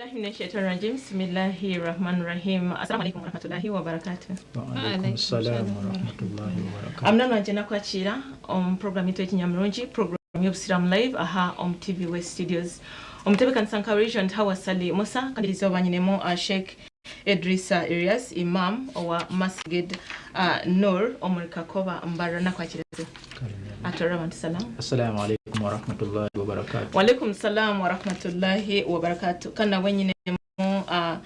Billahi minash shaitani rajim Bismillahi Rahman Rahim Assalamu alaikum warahmatullahi wabarakatuh. Wa alaikum salam wa rahmatullahi wa barakatuh. Amuna wangye nakwakira omu program yitu ekinyamurungi program y'obusiramu live aha omu TV West Studios. Omutebekanisa nka Regent Hawa Sali Musa kandi erizooba nyinemu uh, Sheikh Edrisa Elias Imam owa Masgid uh, Nur omuri Kakoba Mbarara nakwakirize. Atorera abantu salamu. Assalamu alaikum warahmatullahi wabarakatuh. Walaikum salam warahmatullahi wabarakatuh. Kandi nabwe nyinemu uh,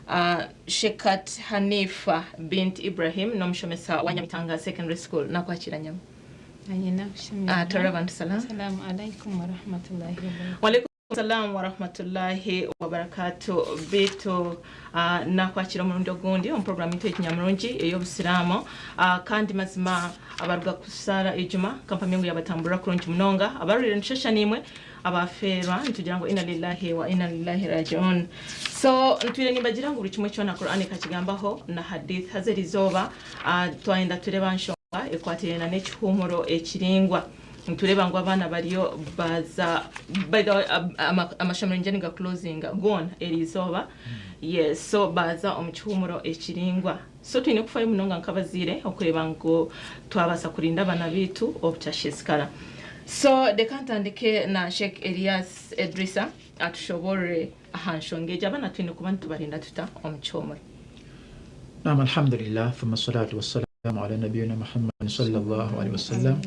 uh, Shekat Hanifa bint Ibrahim n'omushomesa wa Nyamitanga Secondary School nakwakira nyama. Nanye nakushemera. Atorera abantu salamu. Assalamu alaikum warahmatullahi wabarakatuh. Walaikum salam warahmatullahi wabarakatuh. Bitu uh, nakwakira omurundi ogundi omu program yitu ekinyamurungi ey'obusiraamu uh, kandi mazima abaruga kusaara ejuma kampamya ngu yabatambura kurungi munonga abarurire nitushasha nimwe abafeerwa nitugira ngu ina lillahi wa ina lillahi rajiun. So ntwire nimbagira ngu buri kimwe kyona Quran ekakigambaho na hadith. Haza erizooba uh, twayenda turebe aha nshonga ekwatiraine na n'ekihuumuro ekiringwa. Nitureeba ngu abaana bariyo baza, by the way, amashomero nigira niga closinga goona erizooba, yes, so baza omu kihuumuro ekiringwa. So twine kufayo munonga nk'abazaire okureeba ngu twabaasa kurinda abaana baitu obutashiisikara. So reka ntandike na Sheikh Elias Edrisa atushoboorore aha nshonga egi. Abaana twine kuba nitubarinda tuta omu kihuumuro? Naam alhamdulillah thumma salatu wassalamu ala nabiyina Muhammadin sallallahu alaihi wasallam.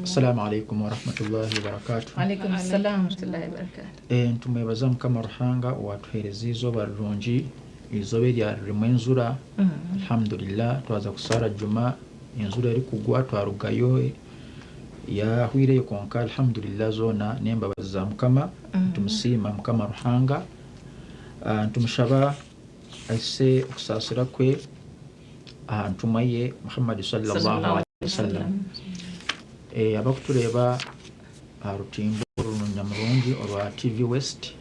Assalamu alaikum warahmatullahi wabarakatuh. Alaikum salam warahmatullahi wabarakatuh. Eh, nitumwebaza Mukama Ruhanga owatuheereza eizooba rirungi, eizooba erya ririmu enjura. Alhamdulillah twaza kusaara Juma enjura erikugwa twarugayo yahwireyo kwonka alhamdulillah zoona n'embabazi za Mukama. Nitumusiima Mukama Ruhanga. Ah, nitumushaba ahise okusaasira kwe aha ntumwa ye Muhammad sallallahu alaihi wasallam. Eh, abakutureeba aha rutimbo oru nyamurungi orwa TV West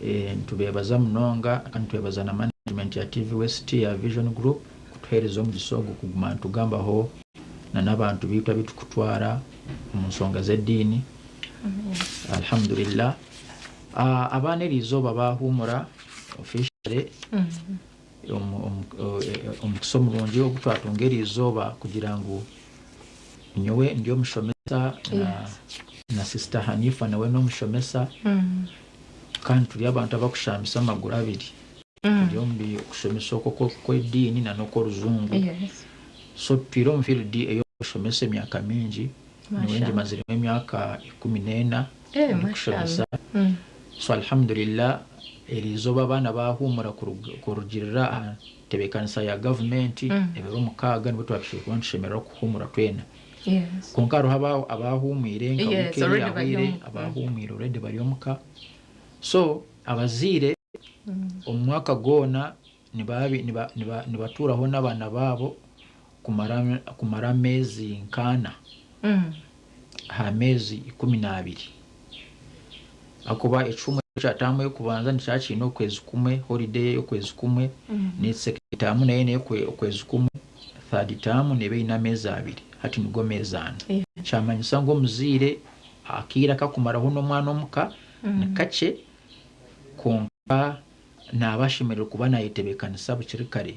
eh, nitubeebaza munonga kandi nitwebaza na management ya TV West ya Vision Group kutuheereza omugisa ogu kuguma nitugambaho na n'abantu baitu abu tukutwara omu nshonga z'ediini. Alhamdulillah. Ah, abaana eriizooba baahuumura officially. Omukisa omurungi ogu twatunga eri izooba kugira ngu nyowe ndi omushomesa na sister Hanifa nawe n'omushomesa kandi turi abantu abakushambisa amaguru abiri. Turi omu kushomesa oku okw'ediini na n'okw'orujungu. So tutwire omu field ey'okushomesa emyaka mingi, nyowe ngimaziremu emyaka 14 ndikushomesa. So Alhamdulillah eriizooba abaana baahuumura kurugiirira aha ntebeekanisa ya gavumenti, ebiro mukaaga nibwo twabishobora kuba nitushemererwa kuhuumura twena. Kwonka hariho abaahuumwire nka wiiki eyahweire, abaahuumwire already bari omuka. So abazaire omu mwaka gwona nibatuuraho n'abaana baabo kumara ameezi nk'ana aha meezi 12. Ahakuba ekihumuro ekya taamu ey'okubanza nikiba kiine okwezi kumwe, holiday y'okwezi kumwe, second term nayo eine okwezi kumwe, third term neeba eine ameezi abiri, hati nigo meezi ana. Kyamanyisa ngu omuzaire akaire aku arikumaraho n'omwana omuka ni kakye kwonka naaba ashemereire kuba naayetebeekanisa bukiri kare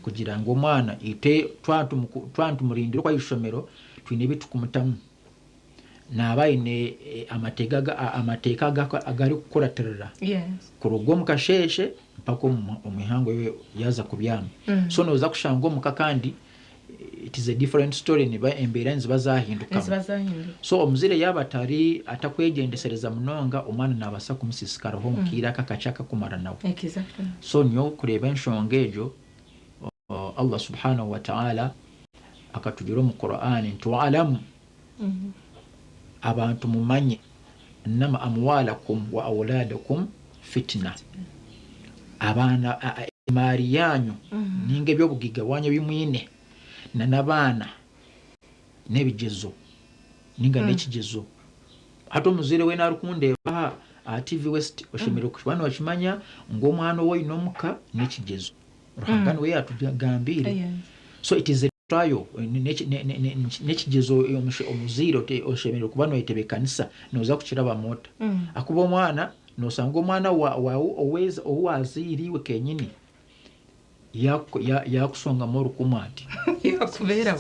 kugira ngu omwana itwe twaba nitumurindira oku aha ishomero twine ebi turikumutamu. Naaba aine amateeka agu arikukuratirira kuruga omu kasheeshe mpaka omu ihangwe yaaza kubyama. So nooza kushanga omuka kandi it is a different story niba embeera niziba zahindukamu. Niziba zahinduka. So omuzaire yaaba atari atakwegyendesereza munonga omwana nabaasa kumusiisikaraho omu kaire aka akakye akakumara nawe. Exactly. So nyowe kureeba enshonga egyo Allah subhanahu wa ta'ala akatugira omu Qur'an nti wa'alamu abantu mumanye annama amwalakum wa awladakum fitna abaana emaari yaanyu ninga eby'obugaiga bwanyu ebi mwine na n'abaana n'ebigyezo ninga n'ekigyezo. Hati omuzaire weena arikundeeba aha aha TV West oshemereire kuba nookimanya ngu omwana ou oine omuka n'ekigyezo. Ruhanga niwe yaatugambiire. So it is a trial, n'ekigyezo omuzaire oshemereire kuba noyetebeekanisa nooza kukirabamu ota. Ahakuba omwana. Noosanga omwana waawe ou waazaire iwe kenyini yaakushongamu orukumu ati. Yaakubeeraho.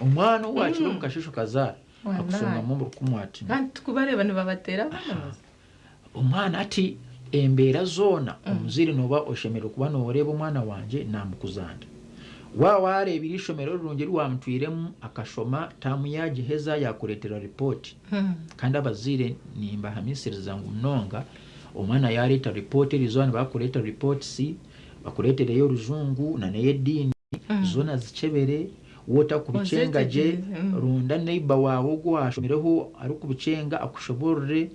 Omwana ou waakira omu kasheeshe okazaara akushongamu orukumu ati. Kandi tikubareeba nibabateera abaana mazima. Omwana ati embeera zoona omuzaire nooba oshemereire kuba nooreeba omwana wangye naamukuza nta. Waaba waareebire eishomero rirungi eri waamutwiremu akashoma taamu yaagiheza yaakureetera ripooti. Kandi abazaire nimbahamisiriza ngu munonga omwana yaareeta ripooti eriizooba nibakureeta reports, bakureetere ey'orujungu nana ey'ediini zoona zikyebere, waaba otarikubikyenga gye ronda neighbour waawe ogu owaashomireho arikubikyenga akushoboorore,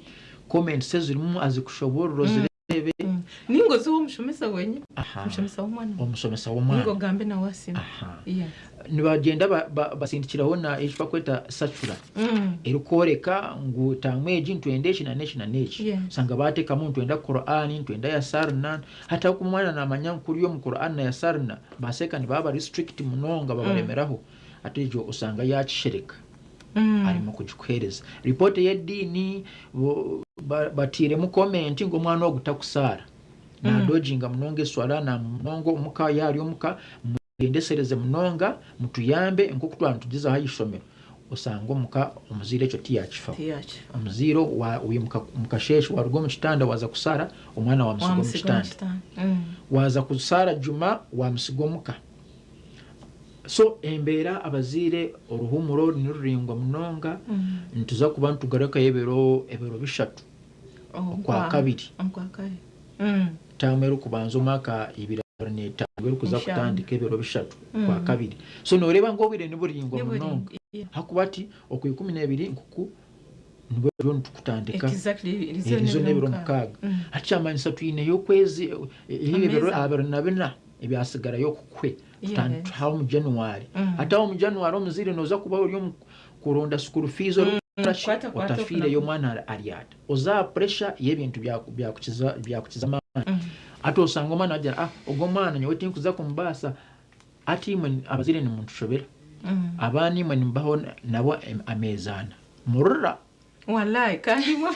comments ezirimu azikushoboorore ozireebe. Ninga oze ow'omushomesa wenyine, omushomesa w'omwana waawe. Omushomesa w'omwana. Ninga ogambe nawe aha simu. Nibagyenda basindikiraho na eki barikweta sacura erikworeka ngu taamu egi nitwenda eki nana eki nana eki. Osanga baateekamu nitwenda Qur'an, nitwenda yasarna. Hati ahabw'okuba omwana naamanya ngu kuriya omu Qur'an na yasarna baseeka nibaba bari strict munonga babaremeraho, hati egyo osanga yaakishereka arimu kugikuheereza. Ripoota ey'ediini batairemu comment ngu omwana ogu takusaara, naadojinga munonga eswala, munonga omuka yaaba ari omuka. Mugyendesereze munonga mutuyambe nk'oku twaba nitugyezaho aha ishomero osanga omuka omuzaire ekyo tiyakifaho. Omuzaire waimuka omu kasheeshe waruga omu kitanda waaza kusaara omwana wamusiga omu kitanda. Waaza kusaara juma wamusiga omuka. So embeera abazaire oruhuumuro niruraingwa munonga nituza kuba nitugarukayo ebiro bishatu Okwakabiri. Taamu erikubanza omwaka ibiri abiri n'etaano erikuza kutandika ebiro bishatu Okwakabiri. So nooreeba ngu obwire niburaingwa munonga ahakuba hati Okwikumineebiri nkuku nibwo turiyo nitukutandika eriizooba n'ebiro mukaaga. Hati kyamanyisa twineyo okwezi ebiro abiri na bina ebyatsigarayo okukwe kutandika omu January. Hati aho omu January omuzaire nooza kuba ori omu kuronda school fees orikukora ki otafiireyo omwana ari ata oza aha pressure y'ebintu byakukiza amaani hati osanga omwana agira ah ogu omwana nyowe tinkuza kumubaasa hati imwe abazaire nimuntushobera abaana imwe nimubaho nabo ameezi ana murira Walai kandi imwe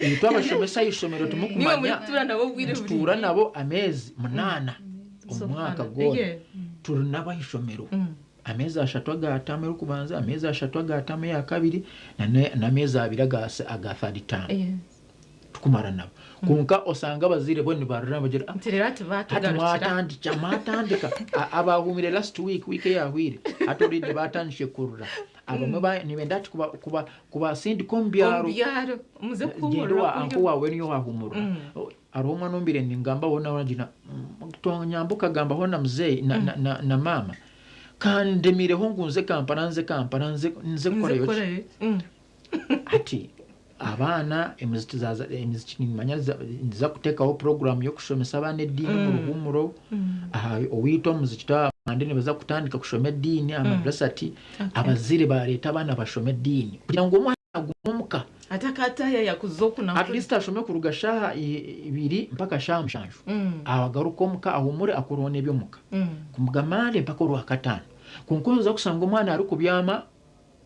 itwe abashomesa aha ishomero nimwe timukumanya murikutuura nabo obwire nitutuura nabo ameezi munaana omu mwaka gwona turi nabo aha ishomero. Ameezi ashatu aga taamu erikubanza, ameezi ashatu aga taamu eya kabiri, n'ameezi abiri aga third term tukumara nabo. Kwonka osanga abazaire bo nibarira nibagira Nti reero hati hati baatugarukira. mwatandikya mwatandika abaahumire last week wiiki eyahwire hati already baatandikire kurira. Abamwe ba nibenda hati kuba kuba kubasindika omu byaro. Omu byaro muze Gyenda kuhuumurira owa kuriya. anko waawe niyo wahuumurira. Hariho omwana ou mbaire ningambaho nawe naagira nyamba okagambaho na muzeeyi na maama kandemireho ngu nze Kampala nze Kampala nze nze kukorayo ki? Hati abaana emiziki zaaza emiziki nimanya niza kuteekaho puroguraamu y'okushomesa abaana ediini omu ruhuumuro aha owaitu omu muzikiti aha Mande nibaza kutandika kushoma ediini aha madarasa ati abazaire baareeta abaana bashome ediini kugira ngu omwana agume omuka. Atakatayaya kuza oku na At kuri. least ashome kuruga shaaha ibiri mpaka shaaha mushanju. Agaruke omuka ahumure akoreho n'eby'omuka. Kumugamare mpaka orwakataano. Kwonka oza kushanga omwana arikubyama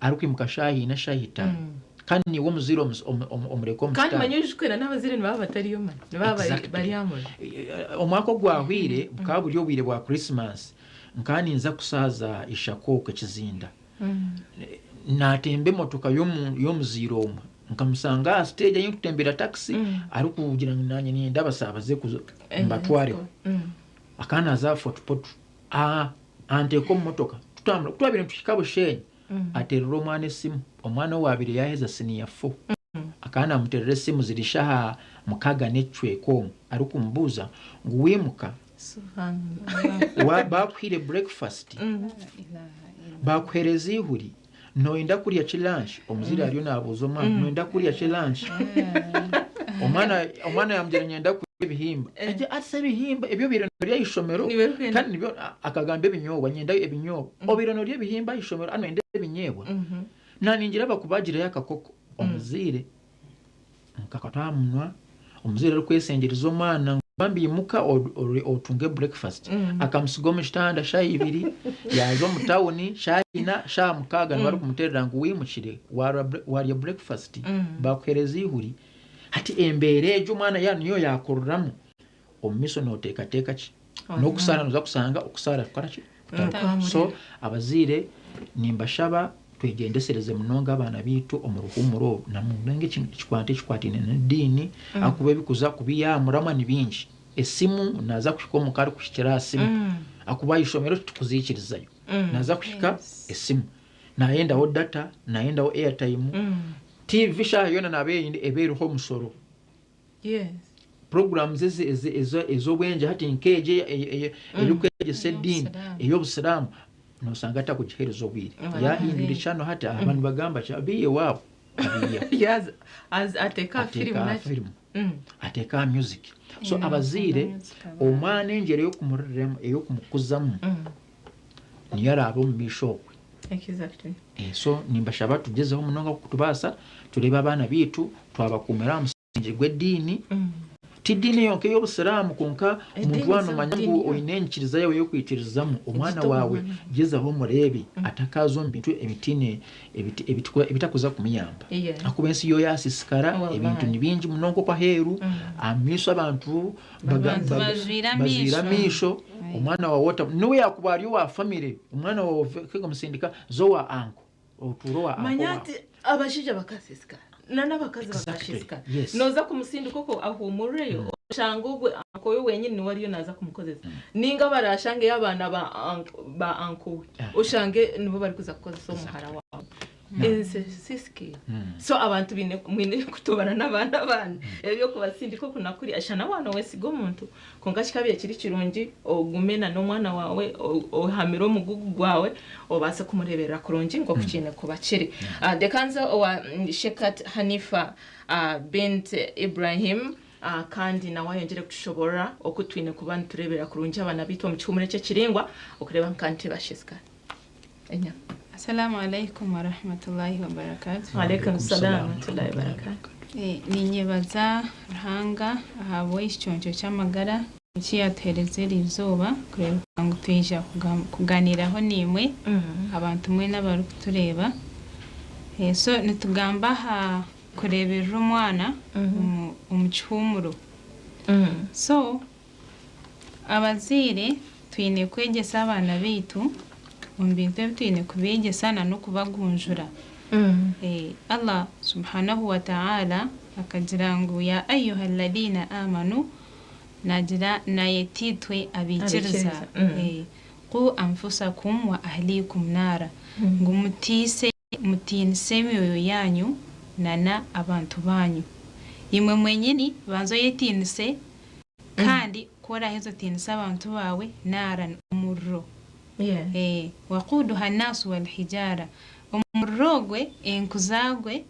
arikwimuka shaaha ina shaaha itaano. Kandi niiwe omuzaire omureka omu Kandi kitanda. manya oijukwe na n'abazaire nibaba batariyo manya. Nibaba bari Exactly. bari aha murimo. Omwaka ogwahweire bukaba buri obwire bwa Christmas nkaba ninza kusaaza ishaka okwo ekizinda. Naatemba emotoka y'omuzaire omwe nkamushanga aha siteegi ahu ndikutembera takisi arikugira ngu naanye niinyenda abasaabaze mbatwareho. Akaba naaza aha Fort Portal anteeka omu motoka tutambura. Ku twabaire nituhika Bushenyi ateerera omwana esimu, omwana owaabaire yaaheza siniya fo akaba naamuteerera esimu ziri shaaha mukaaga n'ekicweka omwe arikumubuuza ngu waimuka? Baakuhaire breakfast, baakuheereza eihuri, nooyenda kurya ki lunch? Omuzaire ariyo naabuuza omwana, nooyenda kurya ki lunch? Omwana omwana yaamugira niinyenda kurya ebihimba. Agira ati se ebihimba ebi obaire noorya aha ishomero kandi nibyo akagamba ebinyoobwa, niinyenda ebinyoobwa. Obaire noorya ebihimba aha ishomero hati nooyenda ebinyeebwa? Naaningira bakubaagireyo akakoko. Omuzaire Nkakata aha munwa, omuzaire arikwesengyereza omwana ngu bambi imuka otunge breakfast. Akamutsiga omu kitanda shaaha ibiri, yaaza omu tawuni shaaha ina, shaaha mukaaga nibo barikumuteerera ngu waimukire, waarya breakfast, baakuheereza eihuri. Hati embeera egyo omwana yaaba niyo yaakuriramu, omu maisho nooteekateeka ki? N'okusaara nooza kushanga okusaara kukora ki? Kutariho. So abazaire nimbashaba twegyendesereze munonga abaana baitu omu ruhuumuro oru na munonga ekikwate ekikwataine n'ediini ahakuba ebirikuza kubiyaamuramu ni bingi. Esimu naaza kuhika omuka arikuhikira aha simu ahakuba aha ishomero titukuziikirizayo. Naaza kuhika esimu, naayendaho data, naayendaho airtime, TV shaaha yoona naaba eyende eba eriho omushoro. Programs ez'obwengye hati nk'egi erikwegyesa ediini ey'obusiraamu noshanga atakugiheereza obwire. Yaahindura ekyano hati aba nibagamba ki abiiha owaabo abiiha. Ateeka aha firimu. Ateeka aha music. So abazaire omwana engyero ey'okumukuzamu niyo araabe omu maisho okwe. So nimbashaba tugyezeho munonga oku tubaasa tureebe abaana baitu twabakuumira aha musingye gw'ediini. Ti diini yonka ey'obusiraamu kwonka omuntu waaba noomanya ngu oine enyikiriza yaawe ey'okwikiririzamu, omwana waawe gyezaho omureebe atakaaza omu bintu ebitaine ebitakuza kumuyamba. Ahakuba ensi yo yaasiisikara, ebintu ni bingi munonga okwo aheeru, amaisho abantu bajwire amaisho, omwana waawe n'obu yaakuba ari owa famire, omwana waawe okamusindika za owa anko, otuure owa anko Manya waawe. ati abashaija bakasiisikara n'abakazi bakasiisikara. Nooza kumusindika okwo ahuumurireyo oshange ogwe anko we wenyini niwe ariyo naaza kumukozesa. Ninga baraashangeyo abaana ba anko we oshange nibo barikuza kukozesa omuhara waawe. Ensi esiisikaire. So abantu baine mwine kutobana n'abaana banyu eby'okubasindika oku na kuriya. Shana waaba noowesiga omuntu kwonka kikabaire kiri kirungi ogume na n'omwana waawe ohamire omugugu gwawe obaase kumureeberera kurungi nk'oku kiine kuba kiri. Reka nze owa Shekat Hanifa Bint Ibrahim. Kandi nawe ayongyere kutushoboorora oku twine kuba nitureeberera kurungi abaana baitu omu kihuumuro eki ekiraingwa okureeba nka ntibashiisikara. Enyama. Assalamu alaikum warahmatullahi wabarakatuh. Waalaikum salaam warahmatullahi wabarakatuh. Ninyebaza Ruhanga ahabw'ekiconco ky'amagara eki yatuhereza eri izooba kureebeka ngu twija kuganiiraho naimwe abantu mwena abarikutureeba. So nitugamba aha kureeberera omwana omu kihuumuro. So abazaire twine kwegyesa abaana baitu omu bintu ebi twine kubeegyesa na n'okubagunjura. Allah subhanahu wa ta'ala akagira ngu ya ayuha alladhina amanu naagira naayeta itwe abaikiriza qu anfusakum wa ahlikum naara ngu mutiise Mutiinise emyoyo yaanyu na n'abantu baanyu. Imwe mwenyini banza oyetiinise, kandi ku oraaheze otiinise abantu baawe naaran, omuriro. Waquuduha annaasu walhijaara, omuriro ogwe enku zaagwe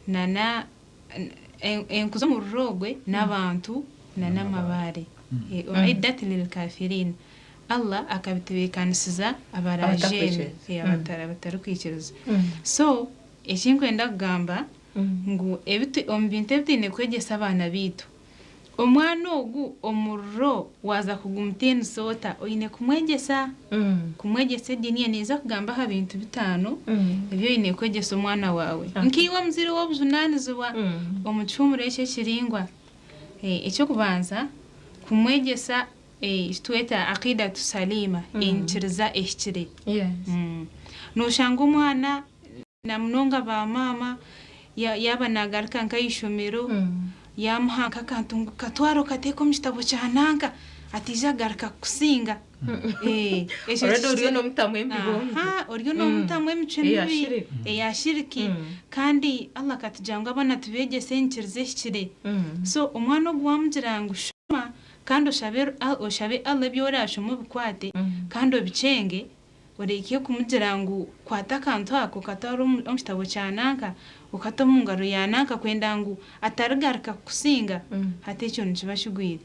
na enku z'omuriro ogwe n'abantu na n'amabaare. Uiddat lilkafiriin, Allah akabitebeekanisiza abaraajeeme, abatarikwikiriza. So eki ndikwenda kugamba ngu omu bintu ebi twine kwegyesa abaana baitu, omwana ogu omuriro waaza kugumutiinisa ota? Oine kumwegyesa, kumwegyesa ediini ye. Ninza kugamba aha bintu bitaano ebi oine kwegyesa omwana waawe. Nkaiwe omuzaire ow'obujunaanizibwa omu kihuumuro eki ekiraingwa. Eky'okubanza, kumwegyesa Eki tweta Aqeedatu Saliima, enyikiriza ehikire. Noshanga omwana namunonga ba maama yaaba nagaruka nk'ahaishomero yamuha nk'akantu ngu katware okateeke omu kitabo kya nanka ataija kugaruka kukusinga. Already oriyo nomutamu embibo mbi. Oriyo nomutamu emicwe mibi eya shiriki kandi Allah akatugira ngu abaana tubeegyese enyikiriza ehikire. So omwana ogu wamugira ngu shoma Kandi oshabe oshabe Allah ebi oraashome obikwate kandi obikyenge, orekye kumugira ngu kwata akantu ako okatware omu kitabo kya nanka, okate omu ngaro ya nanka kwenda ngu atarigaruka kukusinga, hati ekyo nikiba kigwire.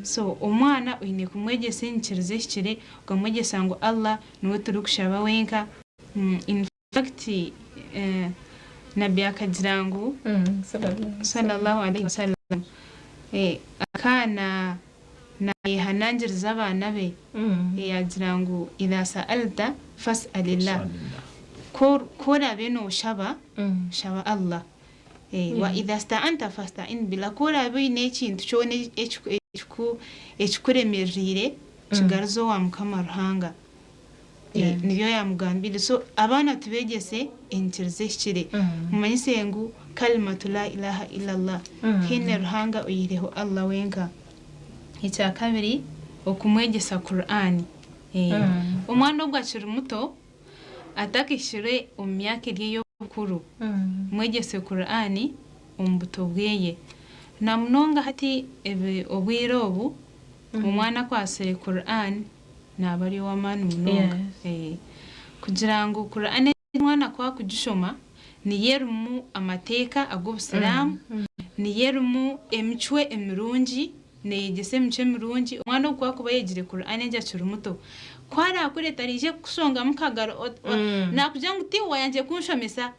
So omwana oine kumwegyesa enyikiriza ehikire, okamwegyesa ngu Allah niwe turikushaba wenka. In fact Nabbi akagira ngu, Sallallahu alaihi wasallam, akaba nayehanangiriza abaana be yagira ngu, Idha sa'alta fas'alillah, ku oraabe nooshaba, shaba Allah. Wa idha sta'anta fasta'in billah, ku oraabe oine ekintu kyona ekikuremereire kigaruze owa Mukama Ruhanga. Nibyo yaamugambiire. So abaana tubeegyese enyikiriza ehikire. Mumanyise ngu kalimatu la ilaha illallah, tihaine Ruhanga oihireho Allah wenka. Ekyakabiri, okumwegyesa Kur'ani. Omwana ogu akiri muto, Atakahikire omu myaka eri ey'obukuru, mwegyese Kur'ani omu buto bweye. Namunonga hati obwire obu, omwana akwatsire Kur'an naaba ari ow'amaani munonga. Kugira ngu Kur'an omwana ku akugishoma, niyo erimu amateeka ag'obusiraamu, niyo erimu emicwe emirungi Neeyegyesa emicwe mirungi. Omwana ogu ku arikuba ayegire Kur'ane egi akiri muto, ku araakure taraije kukushongamu kagaro naakugira ngu tiiwe waayangire kunshomesa.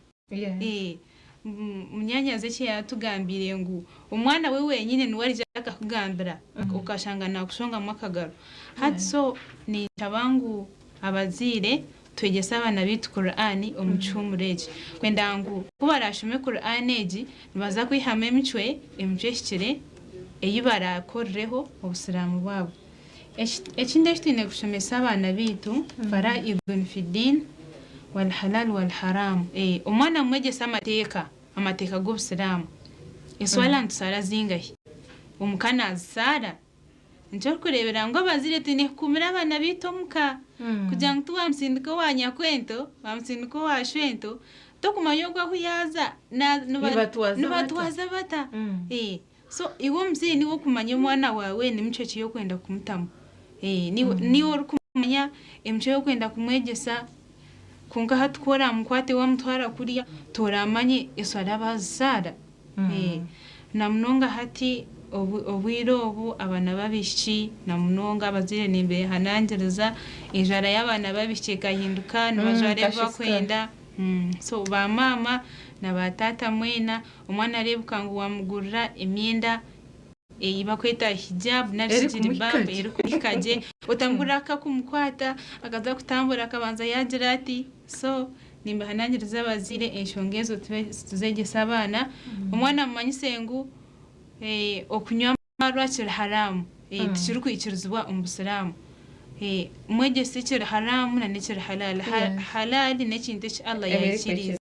Munyaanyazi eki yaatugambiire ngu omwana we wenyine niwe araija akakugambira okashanga naakushongamu akagaro. Hati so ninshaba ngu abazaire twegyese abaana baitu Kur'ane omu kihuumuro eki. Kwenda ngu ku baraashome Kur'ane egi, nibaza kwihamu emicwe, emicwe ehikire ei baraakorireho obusiraamu bwabo. Ekindi eki twine kushomesa abaana baitu, Fara'idun fi diin wal halal wal haraam. Omwana mwegyese amateeka, amateeka g'obusiraamu. Eswala nitusaara zingahi? Omuka naazisaara? Nikyo orikureebera ngu abazaire twine kukuumira abaana baitu omuka kugira ngu tiwamutsindika owa nyakwento, wamutsindika owa shwento, tokumanya ogwo ahu yaaza nibatwaza bata. So iwe omuzaire niiwe orikumanya omwana waawe ni micwe ki ei orikwenda kumutamu. Niiwe orikumanya emicwe ei orikwenda kumwegyesa kwonka hati ku oramukwate wamutwara kuriya toramanye eswara baazisaara. Na munonga hati obwire obu abaana b'abaishiki na munonga abazaire nimbehanangiriza enjwara y'abaana b'abaishiki ekahinduka nibajwara ebi barikwenda so ba maama na ba taata mwena omwana areebeka ngu wamugurira emyenda ei barikweta hijab nari shi jilibab erikumuhika gye otamugurira akakumukwata akaza kutambura akabanza yaagira ati so Nimbahanangiriza abazaire enshonga ezo tuzegyese abaana. Omwana mumanyise ngu okunywa amarwa kiri haramu, tikirikwikirizibwa omu busiraamu. Mwegyese ekiri haramu nana ekiri halal. Halal n'ekintu eki Allah yaikiriize.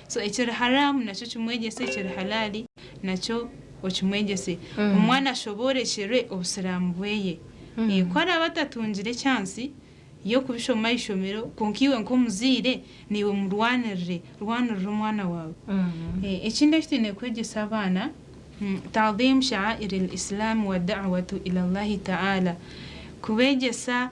So ekiri haramu nakyo okimwegyese, ekiri halal nakyo okimwegyese. Omwana ashoboorekyerwe obusiraamu bweye. Ku araabe atatungire chance y'okubishoma aha ishomero kwonka iwe nk'omuzaire naiwe murwanirire, rwanirira omwana waawe. Ekindi eki twine kwegyesa abaana, Ta'dheem sha'air al-Islam wa da'watu ila Allahi ta'ala, kubeegyesa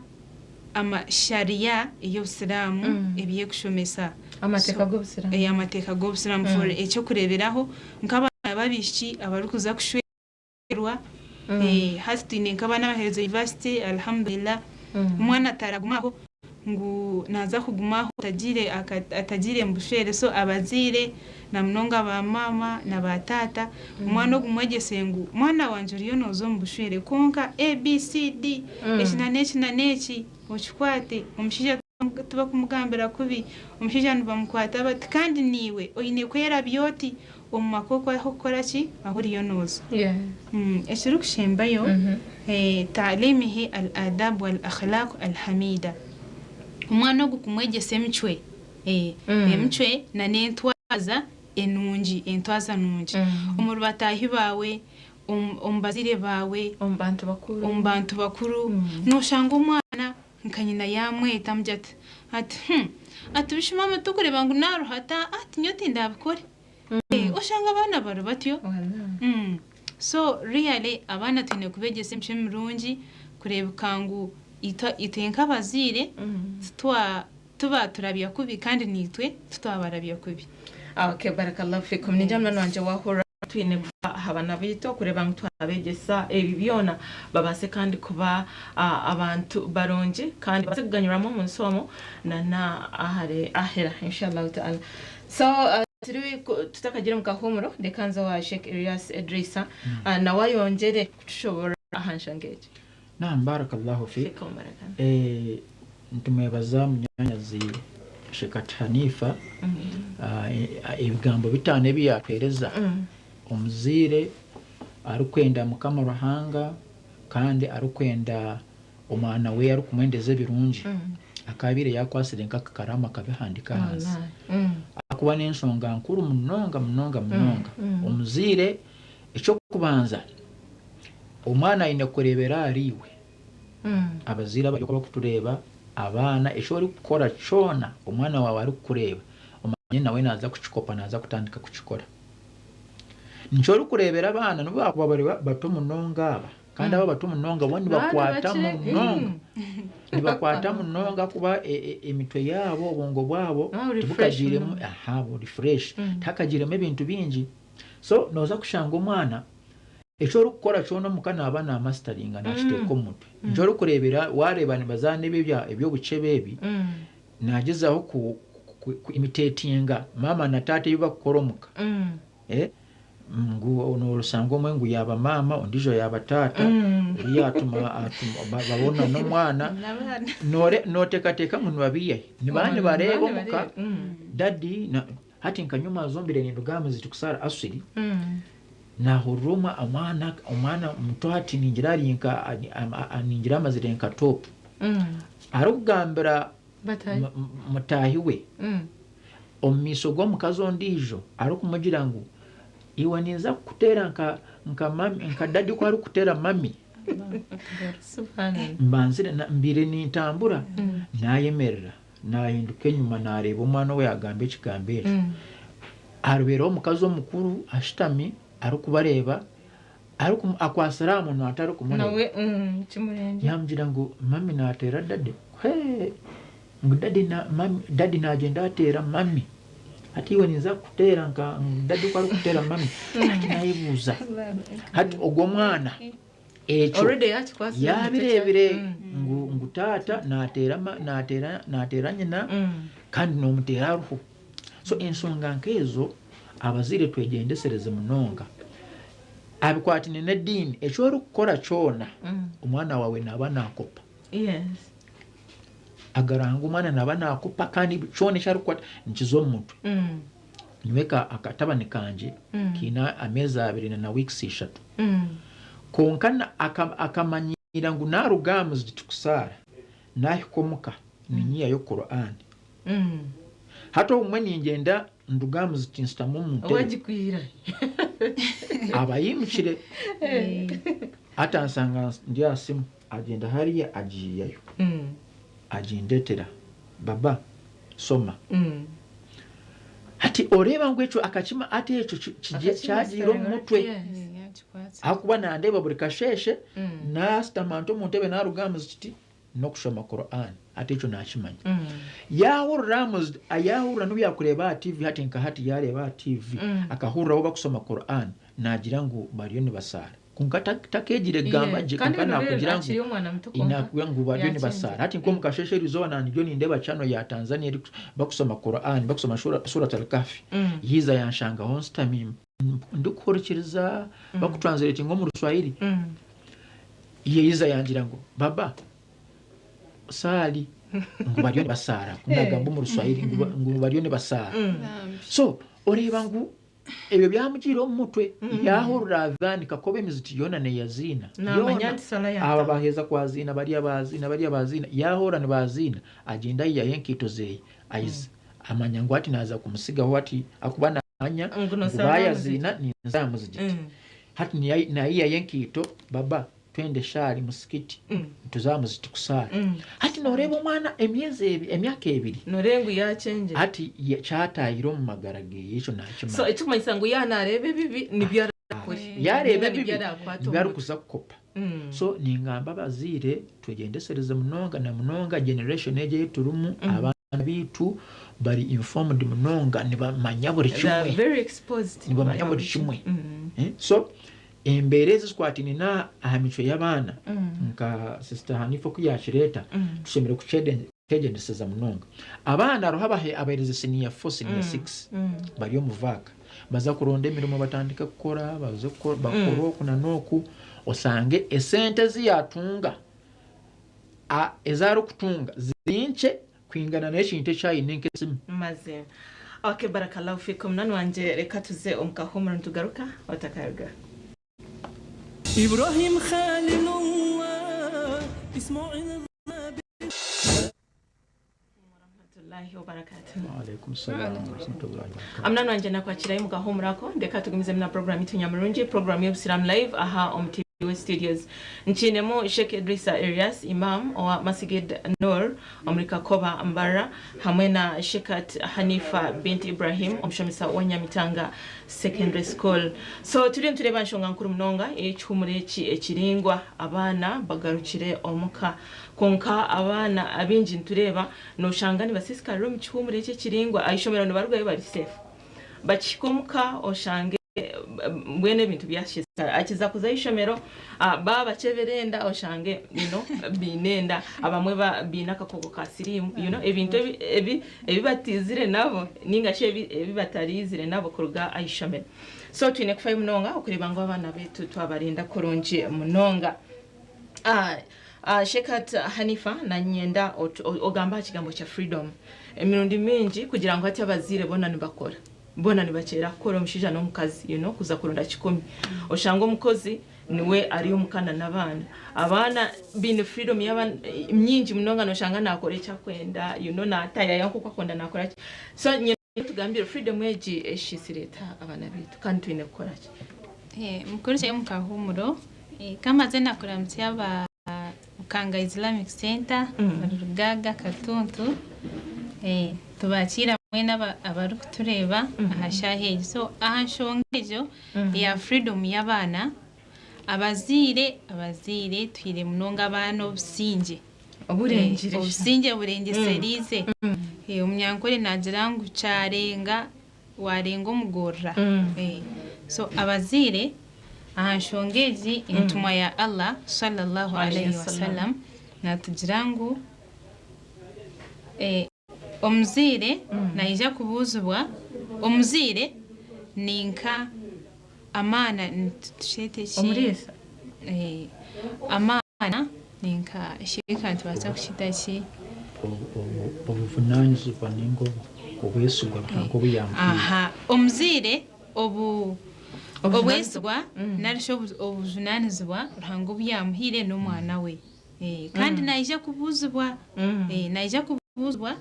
ama sharia ey'obusiraamu ebi erikushomesa. Amateeka g'obusiraamu. Amateeka g'obusiraamu for eky'okureeberaho nk'abaana b'abaishiki abarikuza kushwerwa, Hati twine nk'abaana abaherize yunivasite alhamdulillah, omwana taraguma aho ngu naaza kuguma aho atagiire mu bushwere so abazaire na munonga ba maama na ba taata omwana ogu mwegyese ngu mwana wangye oriyo nooza omu bushwere kwonka ABCD eki na n'eki na n'eki okikwate omushaija tibakumugambira kubi omushaija nibamukwata bati kandi naiwe oine kwerabya oti omu maka oku ah'okukora ki? Ahu oriyo nooza. Ekirikushembayo, Ta'liimihi al-aadaab wal-akhlaaq al-hamiida, omwana ogu kumwegyesa emicwe, emicwe na n'entwaza enungi, entwaza nungi omuri bataahi baawe, omu bazaire baawe, omu bantu bakuru. Nooshanga omwana Nka nyina yaamweta amugira ati, ati, Hum! Ati, Bishi maama tokureeba ngu naaruha? Ati, Aa, ati, nyowe tindaabikore. Eh, oshanga abaana bari batyo. So, really abaana twine kubeegyesa emicwe mirungi kureebeka ngu itwe itwe nk'abazaire titwa tibaaturabya kubi kandi naitwe titwabarabya kubi. Okay, barakallahu fikum. Ningira munywani wangye waahurira. Twine kufa aha baana baitu okureeba ngu twabeegyesa ebi byona babaase kandi kuba abantu barungi kandi babaase kuganyirwamu omu nsi omu nana ahare ahera inshallah ta'ala. So turi tutakagiire omu kahuumuro reka nze owa Sheikh Elias Edrisa nawe ayongyere kutushoborora aha nshonga egi. Naam barakallahu fik. Fikum baraka. Nitumwebaza munyanyazi. Sheikh Hanifa ebigambo bitaano ebi yaatuheereza. Omuzaire arikwenda Mukama Ruhanga kandi arikwenda omwana we arikumwendeza ebirungi, akaabaire yaakwatsire nk'akakaraamu akabihandiika ahansi. Ahakuba n'enshonga nkuru munonga munonga munonga. Omuzaire eky'okubanza, omwana aine kureebera ahariiwe. Abazaire abari oku abarikutureeba, abaana, eki orikukora kyona omwana waawe arikukureeba, omanye nawe naaza kukikopa, naaza kutandika kukikora. Nikyo orikureebera abaana n'obu baakuba bari bato munonga aba, kandi aba abato munonga bo nibakwata munonga, nibakwata munonga ahakuba emitwe yaabo, obwongo bwabo tibukagiiremu, aha buri fresh, tihakagiiremu ebintu bingi. So nooza kushanga omwana Eki orikukora kyona omuka naaba naamasitaringa naakiteeka omu mutwe. Nikyo orikureebera waareeba nibazaana ebi eby'obukyebe ebi, naagyezaho ku imiteetinga maama na taata ebi barikukora omuka. Ngu nooshanga omwe ngu yaaba maama ondiijo yaaba taata, oriya atuma babonana n'omwana, nooteekateeka ngu nibabiiha hi? Nibaba nibareeba omuka dadi. Hati nka nyowe maazombire ninduga aha muzigiti kusaara Asiri, naahurira omwana omwana muto hati ningira ari nka ningira amazire nka top arikugambira mutaahi we omu maisho g'omukazi ondiijo arikumugira ngu iwe ninza kukuteera nka nka mami nka dadi ku arikuteera mami. Mbanzire mbaire nintambura naayemerera. Naahinduka enyima naareeba omwana ou yaagamba ekigambo ekyo. Harubeereho omukazi omukuru ashutami arikubareeba, akwatsire aha munwa atarikumureeba. Yaamugira ngu mami naateera dadi? Hee! Ngu dadi naagyenda ateera mami. Hati iwe ninza kukuteera nka dadi oku arikuteera mami. Hati naayebuuza, hati ogwo omwana Ekyo Already yakikwasire omu mutwe yabireebire kya- ngu ngu taata nateera ma- nateera nateera nyina kandi nomuteera aruho. So enshonga nk'ezo abazaire twegyendesereze munonga. Aha bikwatine n'ediini, eki orikukora kyona omwana waawe naaba naakopa. Yes. Agaranga omwana naaba naakopa kandi kyona eki arikukora nikiza omu mutwe. Nyowe ka akatabani kangye kaine ameezi abiri na na weeks ishatu. Kwonka na aka akamanyiira ngu naaruga aha muzigiti kusaara, naahika omuka ninyihayo Quran. Hati obumwe ningyenda nduga aha muzigiti nshutama omu ntebe, Wagikwira. aba aimukire hati anshanga ndi aha simu, agyenda hariya agiihayo agindetera, baba soma. Hati oreeba ngu ekyo akakima hati ekyo kyagiire omu mutwe ahakuba nandeeba buri kasheeshe naashutama nti omu ntebe naruga aha muzikiti n'okushoma Quran hati ekyo nakimanya. Yaahurira aha muzikiti yaahurira n'obu yaakureeba aha TV hati nka hati yaareeba aha TV akahuriraho bakusoma Quran naagira ngu bariyo nibasaara. Kwonka takeegire kugamba gye kwonka naakugira ngu naakugira ngu bariyo nibasaara. Hati nk'omu kasheeshe erizooba naanye nindeeba channel ya Tanzania barikusoma Quran, barikusoma Surat Al-Kahfi. Yaija yanshangaho nshutami ndikuhurikiriza barikutranslatinga omu Ruswahili. Yaija yangira ngu baba saali ngu bariyo nibasaara. Ku naagamba omu Ruswahili ngu bariyo nibasaara. So oreeba ngu Ebyo byamugiire omu mutwe, yaahurira adhan kakoba emiziki yoona neeyaziina. Naamanya Yoona. nti sala Aba yaataha. baaheza kwaziina, bariya baaziina, bariya baaziina, yaahurira nibaaziina, agyenda aihayo enkaito ze aiza. Amanya ngu hati naaza kumutsigaho hati ahakuba naamanya Ngu ngu nosaara aha baayaziina muzigiti. ninza aha muzigiti. Hati naihayo enkaito, baba twende shaari musikiti, tuze aha muzigiti kusaara. Hati nooreeba omwana emyezi ebi, emyaka ebiri. Nooreeba ngu yaakyengyera. Hati kyataahire omu magara ge ekyo naakimanya. So ekirikumanyisa ngu yaaba naareeba ebibi nibyo araakore. Yaareeba Ninga ebibi nibyo araakwate nibyo omu mutwe. arikuza kukopa. So ningamba abazaire twegyendesereze munonga na munonga generation egi ei turimu, abaana baitu bari informed munonga nibamanya buri They are kimwe. very exposed. Nibamanya buri kimwe. So Embeera ezi zikwataine n'aha micwe y'abaana nka Sister Hanifa oku yaakireeta, tushemereire kukyegyendesereza munonga. Abaana hariho abaheereza siniya fo, siniya sikisi bari omu vaaka, baza kuronda emirimo batandika kukora, baze bakore oku na n'oku, osange esente ezi yaatunga, ezi arikutunga ziri nkye. kwingana n'ekintu eki aine nk'esimu. Mazima. Ok barakallahu fikum munywani wangye reka tuze omu kahuumuro nitugaruka otakaruga. Ibrahim Khalilullah Ismail Warahmatullahi wabarakatuh. Waalaikum salaam warahmatullahi wabarakatuh. Munywani wangye nakwakirayo mukahuumuro ako ndeka tugumizemu na program yitu nyamurungi program y'obusiramu live aha omu TV West Studios. Nkiinemu Sheikh Idrisa Erias Imam owa Masigid Noor omuri Kakoba Mbarara hamwe na Sheikhat Hanifa Bint Ibrahim omushomesa wa Nyamitanga Secondary School. So turiyo nitureeba nshonga nkuru munonga ey'ekihuumuro eki ekiringwa abaana bagarukire omuka. Kwonka abaana abaingi nitureeba noshanga nibasiisikarira omu kihuumuro eki ekiringwa aha ishomero nibarugayo bari safe. Bakihika omuka oshange mbwenu ebintu byashesekara akiza kuza ah'ishomero baaba bakyebera enda oshange you know baine enda abamwe baine akakooko ka siriimu you know ebintu ebi ebi batiizire nabo ninga shi ebi batariizire nabo kuruga ah'ishomero. So twine kufayo munonga okureeba ngu abaana baitu twabarinda kurungi munonga. Shekat Hanifa nanyenda ogambe aha kigambo kya freedom. Emirundi mingi kugira ngu hati abazaire boona nibakora. Boona nibakyera kukora omushaija n'omukazi you know kuza kuronda kikumi. Oshanga omukozi niwe ari omuka na n'abaana. Abaana baine freedom nyingi munonga noshanga nakora eki akwenda you know natayaya nk'oku akwenda nakora ki. So nyenda otugambire freedom egi eshiisire eta abaana baitu kandi twine kukora ki? Mukuru Shemu Kahumuro, Kamaze nakuramutsya aba Bukanga Islamic Centre omuri Rugaaga Katuntu. Tubakiira mwena abarikutureeba aha shaaha egi. So aha nshonga egyo eya freedom y'abaana, abazaire abazaire tuhaire munonga abaana obusingye. Obusingye burengyesereize. Omunyankore naagira ngu kyarenga Waarenga omugorora. So abazaire aha nshonga egi entumwa ya Allah swallallahu alaihi wasallam natugira ngu omuzaire naija kubuuzibwa, omuzaire ninka amaana tukyete ki? Omuriisa. Amaana ninka shirika nitubaasa kukyeta ki? Obuvunanizibwa ninga obwesigwa Ruhanga obu yamuhaire. Aha, omuzaire obu obwesigwa nari shi obujunanizibwa Ruhanga obu yamuhaire n'omwana we. Kandi naija kubuuzibwa, naija kubuuzibwa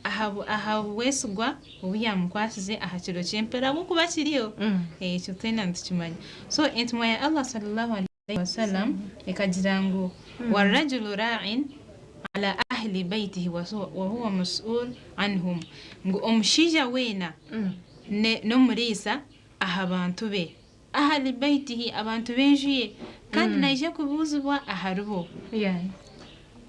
aha bwesigwa obu yaamukwasize aha kiro ky'empero ahabw'okuba kiriyo. Ekyo twena nitukimanya. So entumwa ya Allah sallallahu alaihi wasallam ekagira ngu warajulu ra'in ala ahli baitihi wahuwa mas'ul anhum, ngu omushaija weena n'omuriisa aha bantu be. Ahli baitihi, abantu b'enju ye, kandi naija kubuuzibwa aharibo.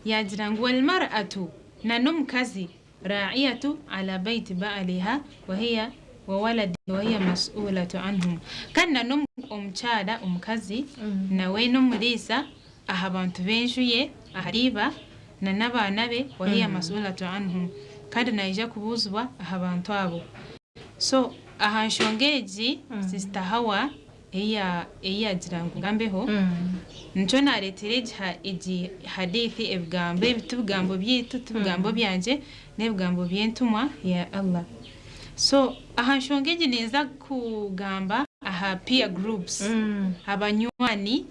Yaagira ngu, Wal mar'atu, na n'omukazi, raa'iyatu ala baiti ba'aliha wahiya wa waladihi wahiya mas'ulatu anhum, kandi na n'omukyara, omukazi, nawe n'omuriisa aha bantu b'enju ye, ahari iba, na n'abaana be, wahiya mas'ulatu anhum, kandi naija kubuuzibwa aha bantu abo. So aha nshonga egi Sister Hawa ei yaagira ngu ngambeho, nikyo naareetera egi hadithi ebigambo ebi ti bigambo byaitu, ti bigambo byangye, n'ebigambo by'entumwa ya Allah. So aha nshonga egi ninza kugamba aha peer groups, abanywani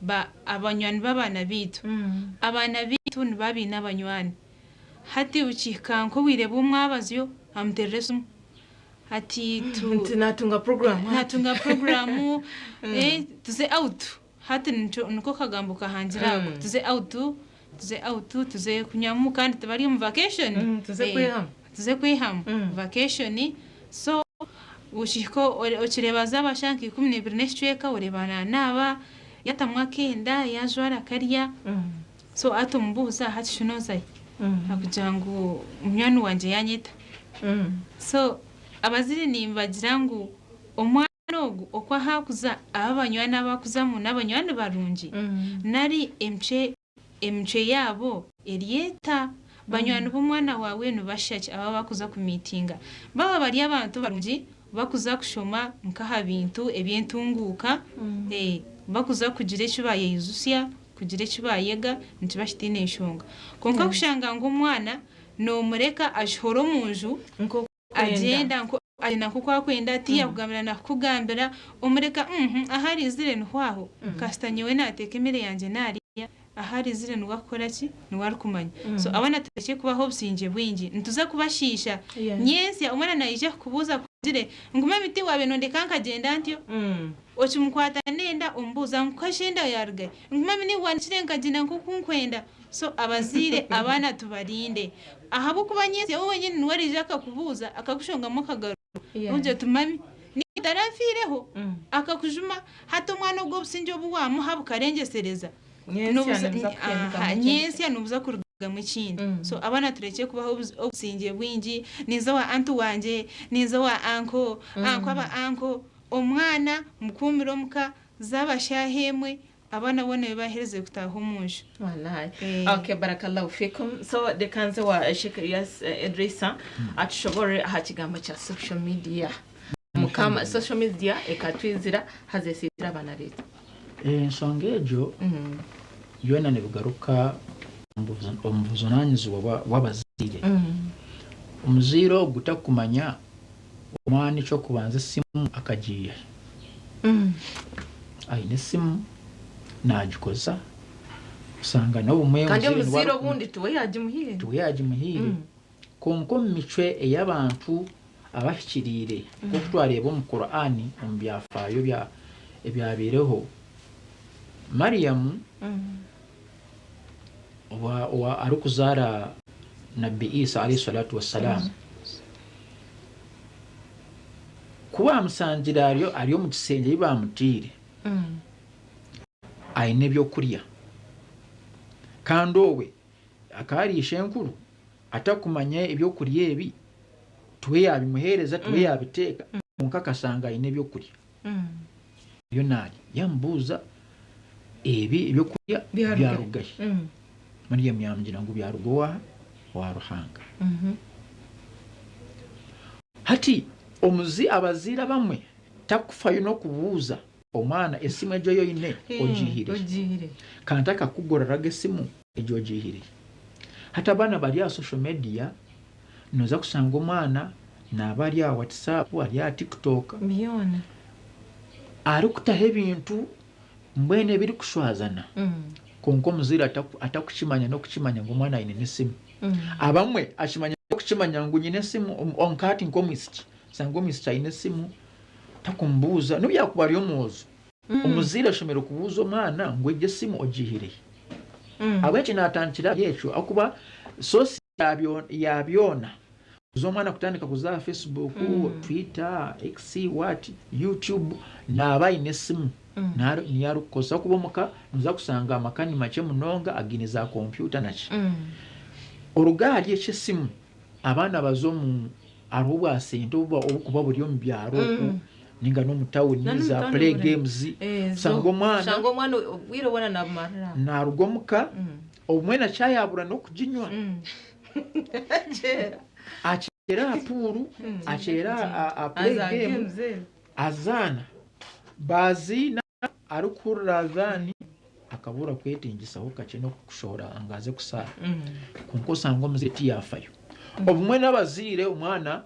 ba abanywani b'abaana baitu. Abaana baitu nibaba baine abanywani. Hati bukihika nk'obwire bw'omwabazyo amuterera esimu ati tu Nti natunga program hati. natunga puroguramu eh, tuze out hati nikyo niko kagambo kahangire ako tuze out tuze out tuze kunywamu kandi tibari omu vacation Mm, tuze Eh, kwehamu. tuze kwehamu vacation so okihika okireeba zaaba shaaha nka 12 n'ekicweka oreeba nanaaba yatamu akenda yajwara akarya So hati omubuuza hati shi nozahi? Akugira ngu munywani wangye yanyeta. So abazaire nibagira ngu omwana ogu oku ahakuza aba abanywani abu akuzamu n'abanywani barungi nari emicwe emicwe yaabo eri eta? Banywani b'omwana waawe nibashusha ki abu abakuza kumiitinga? Baaba bari abantu barungi bakuza kushoma nk'aha bintu eby'entunguuka, bakuza kugira eki bayeyijutsya, kugira eki baayega nikiba kitaine nshonga. Kwonka kushanga ngu omwana. Noomureka ashohora omu nju, Nk'oku akwenda. agyenda nko agyenda nk'oku akwenda, tiyakugambira na kukugambira, omureka uhmm ahu ariizire niho aho, kasita nyowe naateeka emere yangye naarya, ahu ariizire niwe akukora ki? Niwe arikumanya. So abaana turekye kubaha obusingye bwingi, nituza kubashiisha. Nyentsya omwana naija kukubuuza akugire ngu mami tiwaabaire nondeka nkagyenda ntyo? Okimukwata n'enda omubuuza ngu kashi enda yaaruga hi? Ngu mami niiwe waandekire nkagyenda nk'oku nkwenda. So abazaire abaana tubarinde ahabw'okuba nyentsya we wenyini niwe ariija akakubuuza akakushongamu akagaro ogira oti mami niiwe otaranfiireho akakujuma hati omwana ogwo obusingye obu waamuha bukarengyesereza nyentsya nibuza kurugamu ekindi. So abaana turekye kubaha obusingye bwingi ninza owa anti wangye, ninza owa anko, anko aba anko, omwana mukuumire omuka zaaba shaaha emwe Abaana boona ebi baaherize kutaaha omu nju. Walahi. Okay, barakallahu fikum. So reka nze wa Sheikh Ilyas Idrisa atushoborore aha kigambo kya social media. Mukama social media ekatwizira haza esiisire abaana baitu. Ensonga egyo yoona nebigaruka omu bujunanizibwa bw'abazaire. Omuzaire ogu takumanya Omwana eky'okubanza esimu akagiiha hi? Aine esimu naagikozesa osanga n'obumwe Kandi omuzaire obundi tiwe yaagimuhaire. Tiwe yaagimuhaire. Kwonka omu micwe ey'abantu abahikiriire nk'oku twareeba omu Kur'ani omu byafaayo ebyabaireho, Mariam arikuzaara Nabbi Isa alayhi swalatu wasalaam, ku baamushangire ari omu kishengye ei baamutaire aine ebyokurya kandi obwe akaba ari ishenkuru atarikumanya ebyokurya ebi tiwe yaabimuheereza tiwe yaabiteeka kwonka akashanga aine ebyokurya. Ariyo naarya yaamubuuza ebi ebyokurya byaruga hi? Mariamu yaamugira ngu byaruga owa owa Ruhanga. Hati omuzi abazaire abamwe takufayo n'okubuuza omwana esimu egyo ei oine ogiihire hi? Kandi akakuguriraga esimu egyo ogiihire hi? Hati abaana bari aha social media Noza kushanga omwana naba ari aha WhatsApp, ari aha TikTok, Byona. arikutaho ebintu mbwenu ebirikushwazana kwonka omuzaire atakukimanya n'okukimanya ngu omwana aine n'esimu. Abamwe akimanya n'okukimanya ngu nyine esimu nka hati nk'omwishiki, osanga omwishiki aine esimu takumubuuza n'obu yaakuba ari omwojo. Omuzaire ashemereire kubuuza omwana ngu egi esimu ogiihire hi? Ahabw'enki naatandikira ahari ekyo? Ahakuba source ya byona, kuza omwana kutandika kuza aha Facebook, Twitter, X, what, YouTube, naaba aine esimu niyo arikukozesa ahakuba omuka noza kushanga amaka ni makye munonga againe za kompyuta naki. Oruga ahari ekyo esimu, abaana baza omu hariho obwa sente obukuba buri omu byaro okwo ninga n'omu tawuni za play games, oshanga omwana naruga omuka Obumwe na chai abura n'okuginywa. Akyera aha puuru, akyera aha play game, azaana. Baaziina arikuhurira azaani akabura kwetingyisaho kakye n'okushohora ngu aze kusaara. Kwonka osanga omuzaire tiyaafayo. Obumwe n'abazaire omwana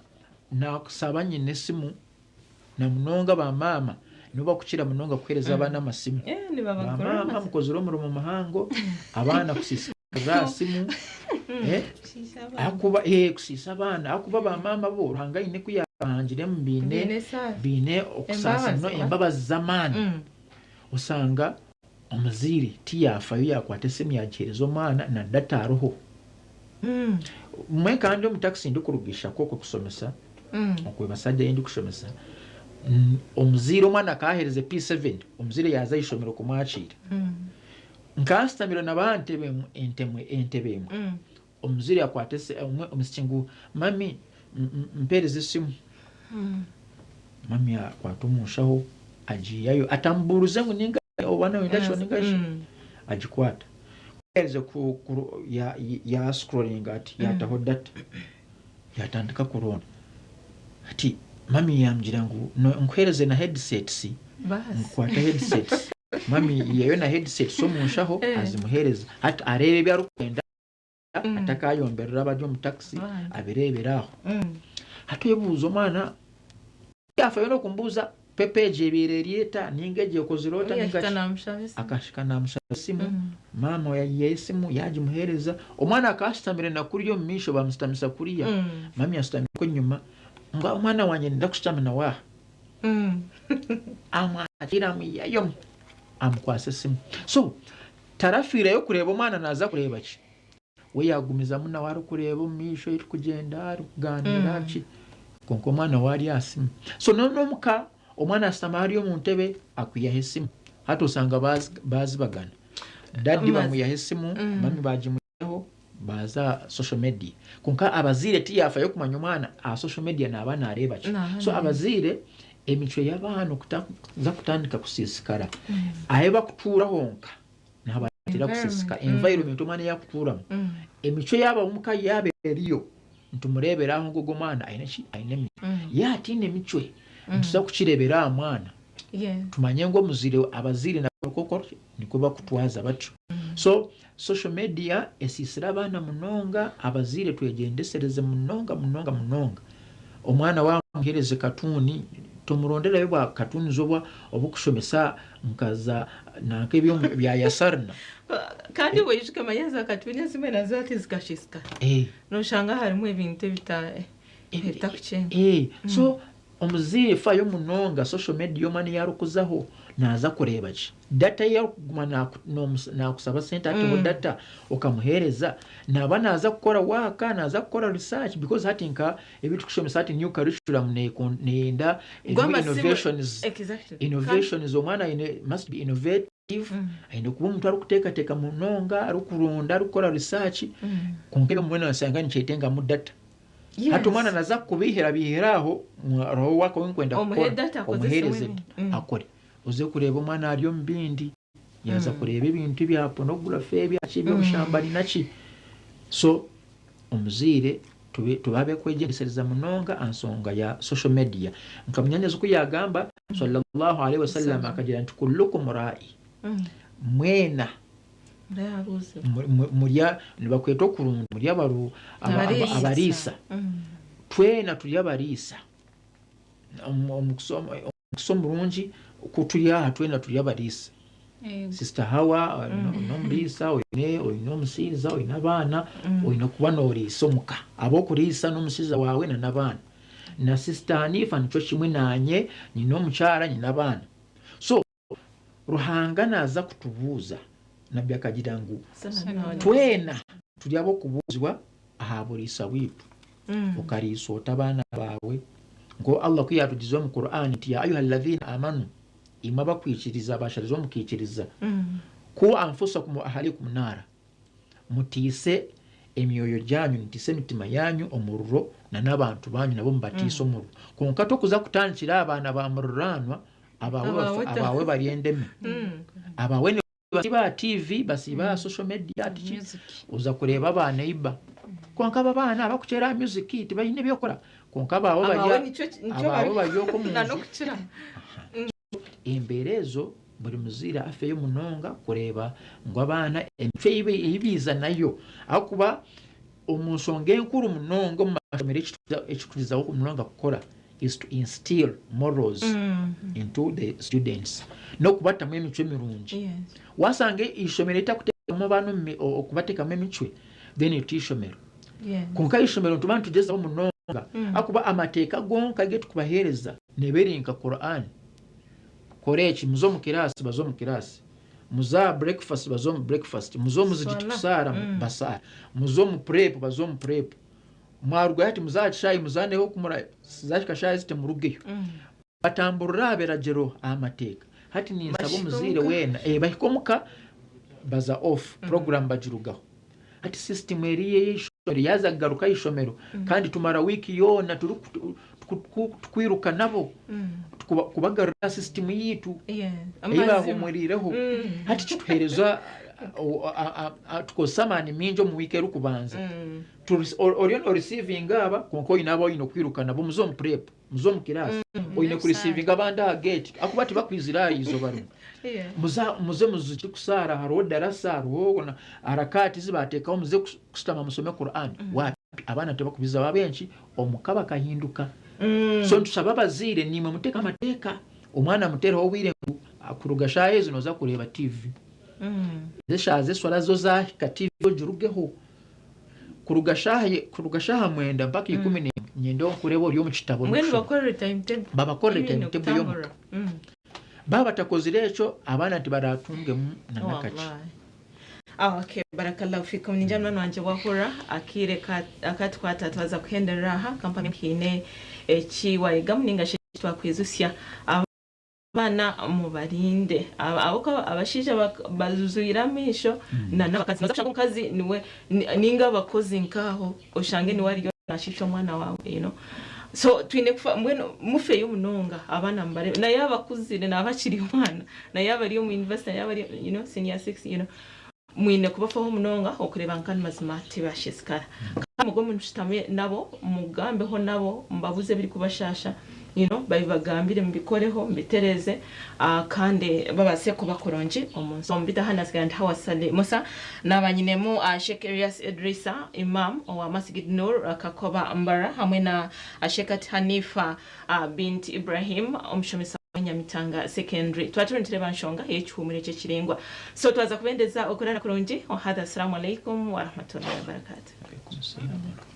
naakushaba nyina esimu Na munonga ba maama nibo bakukira munonga kuhereza abaana amasimu. Ba maama mukozire omurimo muhango abaana kusiisikara aha simu ahakuba kusiisa abaana ahakuba ba maama bo Ruhanga aine oku yabahangiremu baine baine okusaasa embabazi z'amaani. Osanga omuzaire tiyafayo yakwata esimu yagihereza omwana na data ariho. Mbwenu kandi omu takisi ndikuruga ishaka okwe kushomesa, okwe basajja ahi ndikushomesa, omuzaire omwana akaba aherize P7, omuzaire yaaza aha ishomero kumwakiira. Nkaba nsitamire nabo aha ntebe emwe, entebe emwe, omuzaire yakwata omwishiki ngu mummy mpereza esimu. Mummy akwata omu nshaho agiihayo atamubuurize ngu ninga oba noyenda ki ninga ki, agikwata. Ku yaaherize ya scrollinga ati yaataho data yaatandika kuronda. Hati mummy yaamugira ngu nkuheereze na headsets, ngu kwata headsets. Mummy yaihayo na headsets omu nshaho azimuheereza. Hati areeba ebi arikwenda. Atakayomberera abari omu takisi abireebere aho. Hati oyebuuza omwana yaafayo n'okumbuuza pepa egyo ebaire eri eta ninga egyo ekozire ota ninga Yahika ki. naamushaba esimu. Akahika naamushaba esimu, maama yaihayo esimu yaagimuheereza. Omwana akaba ashutamire na kuriya omu maisho baamushutamisa kuriya, mami ashutami okwo enyima ngu omwana wangye niinyenda kushutama nawe aha. Amwakiira amwihayo amukwatsa esimu. So tarafiireyo kureeba omwana naaza kureeba ki. We yaagumizamu nawe arikureeba omu maisho erikugyenda arikugaaniira ki kwonka omwana we ari aha simu. So n'omu ka omwana ashutama hariya omu ntebe akwihaho esimu hati osanga baazibagana. Dadi bamwihaho esimu, mami baagimwihaho baaza aha social media. Kwonka abazaire tiyaafayo kumanya omwana aha social media naaba naareeba ki. So abazaire emicwe y'abaana okuza kutandika kusiisikara ahu barikutuura honka nihabareetera kusiisikara. Environment omwana ei arikutuuramu, emicwe yaaba omuka yaaba eriyo, nitumureebera aho ngu ogu omwana aine ki? Aine emicwe. Yaaba ataine micwe, nituza kukireebera aha mwana tumanye ngu omuzaire, abazaire nabo nikwo barikutwaza batyo. So social media esiisire abaana munonga, abazaire twegyendesereze munonga munonga munonga. Omwana waaba omuheereze katuuni, tomuronderayo bwa katuuni obu obukushomesa nka za nanka ebya yasarna. Kandi oijuke manya za katuuni ezimwe nazo hati zikashiisikara. Noshanga harimu ebintu ebitakukyenda. So omuzaire fayo munonga social media omwana ei arikuzaho naaza kureeba ki? Data ei arikuguma naakushaba sente ateho data okamuheereza, naaba naaza kukora waaka, naaza kukora research because hati nka ebi turikushomesa hati new curriculum neyenda erimu innovations, innovations omwana aine must be innovative, aine kuba omuntu arikuteekateeka munonga, arikuronda, arikukora research kwonka ebyo mbwenu noshanga nikyetengamu data. Hati omwana naza kukubeihera beihera aho ngu hariho waaka ou ndikwenda kukora omuheereze akore. Oze kureeba omwana ari omu bindi yaaza kureeba ebintu ebya pornography ebyaki eby'obushambani naki. So omuzaire tube tube ab'okwegyendesereza munonga aha nshonga ya social media. Nka munyaanyazi oku yaagamba, Sallallahu alaihi wasallam akagira nti kullukum raai, mwena muri nibakweta okurunda muri abariisa twena turi abariisa omukisa omurungi ku turi aha twena turi abariisa Sister Hawa n'omuriisa oine omushaija oine abaana oine kuba noriisa omuka ab'okuriisa n'omushaija waawe n'abaana na Sister Hanifa nikyo kimwe naanye nyine omukyara nyine abaana so Ruhanga naaza kutubuuza. Nabbi akagira ngu twena turi ab'okubuuzibwa aha buriisa bwaitu. Okariisa ota abaana baawe? Nk'oku Allah ku yaatugizire omu Qur'an nti ya ayuha alladhina amanu, imwe abakwikiriza, abasharize mukaikiriza, ku anfusakum wa ahalikum naara, mutiise emyoyo gyanyu, mutiise emitima yaanyu omuriro na n'abantu baanyu nabo mubatiise omuriro. Kwonka tokuza kutandikira aha baana ba muriraanwa abaawe bari endeme. Abaawe nibasiiba aha TV, basiiba aha social media, tiki, oza kureeba ba neighbour. Kwonka abo abaana abarikukyera aha music tibaine eby'okukora. Kwonka abaawe bari okwo omu nju. Embeera ezo buri muzaire afeyo munonga kureeba ngu abaana emicwe ei baiza nayo ahakuba omu nshonga enkuru munonga omu mashomero ekirikukizaho munonga kukora is to instill morals into the students n'okubatamu emicwe mirungi. Waashanga eishomero ritakuteekamu abaana okubateekamu emicwe then ti ishomero. Kwonka eishomero nituba nitugyezaho munonga ahakuba amateeka gonka agu turikubaheereza neeba eri nka Quran. Kora eki, muze omu kiraasi baze omu kiraasi, muze aha breakfast baze omu breakfast, muze omu muzigiti kusaara basaara, muze omu prep baze omu prep. Mwarugayo hati muze aha kishaayi muzaaneho oku zahika shaaha ezi timurugeyo. Batamburira aha biragiro aha mateeka. Hati ninsaba omuzaire weena bahike omuka baza off program bagirugaho. Hati system eriyo ey'eishomero yaaza kugaruka aha ishomero kandi tumara wiiki yoona turikwiruka nabo kubagarura aha system yaitu ei baahumuriireho. Hati kituheereza tukozesa amaani maingi omu wiiki erikubanza. Oriyo noorisiivinga aba kwonka oine abu oine kwiruka nabo muze omu prep. Muze omu kiraasi. Oine kurisiivinga abandi aha geeti ahakuba tibakwizire aha izooba rimwe. Muza muze muzije kusaara hariho darasa hariho na harakaati ezi baateekaho muze kushutama mushome Quran. Waapi abaana tibakubizaho ahabw'enki? Omuka bakahinduka. So nitushaba abazaire naimwe muteeke amateeka, omwana muteereho obwire ngu kuruga shaaha ezi nooza kureeba TV. Eshaaha z'eswara zo zaahika TV ogirugeho. Kuruga shaaha kuruga shaaha mwenda mpaka 11 nyenda nkureebe ori omu kitabo Mbwenu orikushoma. bakorere timetable. Babakorere Ebi biine timetable y'omuka. kutambura. Baaba batakozire ekyo abaana tibaratungemu na nakakye. Wallahi. Ah, okay. Barakallahu fikum. Ningira munywani wangye wahurira akaire akatukwata twaza kuhenderera aha kampamya ngu haine eki wayegamu ninga shi eki twakwijutsya. Abaana mubarinde ahabw'okuba abashaija bajwire amaisho na n'abakazi. Noza kushanga omukazi niwe ninga abakozi nk'aho oshange niwe ariyo nashiisha omwana waawe you know. So twine kufa mbwenu mufeyo munonga abaana mubarebe na yaaba akuzire naaba akiri omwana na yaaba ari omu university na yaaba ari you know senior six you know mwine kubafaho munonga okureeba nka mazima tibashiisikara. Kandi mugume mushutame nabo mugambeho nabo mubabuuze ebirikubashaasha you know babibagambire mubikoreho mubitereeze kandi babaase kuba kurungi omu nsi. Omu bitaha nasigara ndi Hawa Ssali Musa naaba nyinemu Sheikh Elias Edrisa Imam owa Masgid Noor Kakoba Mbarara hamwe na Sheikhat Hanifa Bint Ibrahim omushomesa wa Nyamitanga Secondary. Twaba turiyo nitureeba nshonga y'ekihuumuro eki ekiringwa. So twaza kubendeza okurara kurungi. Wahadha Assalamu alaikum warahmatullahi wabarakatuh. Alaikum salaam warahmatullahi.